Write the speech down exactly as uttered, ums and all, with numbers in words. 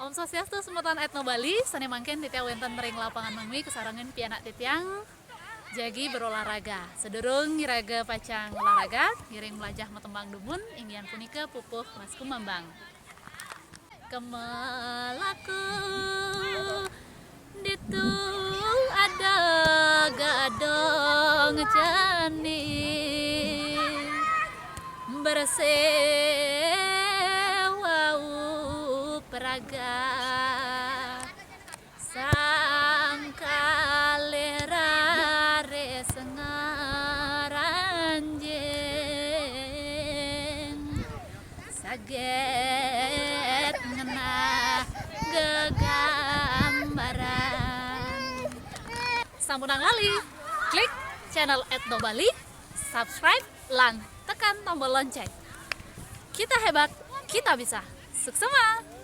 Om Swastiastu, semeton Etno Bali, sané mangkin titiang wénten ring lapangan Mengwi kasarengan pianak titiang jagi berolahraga. Sadurung iraga pacang olahraga, ngiring mlajah matembang dumun, inggih punika pupuh Mas Kumambang. Kemelaku ditu ada gadong jani bersih wau praga. Sang kalih raris ngaranjing, saget ngenah gegambaran. Sampunang lali, klik channel Etno Bali, subscribe, lan tekan tombol lonceng. Kita hebat, kita bisa. Suksema!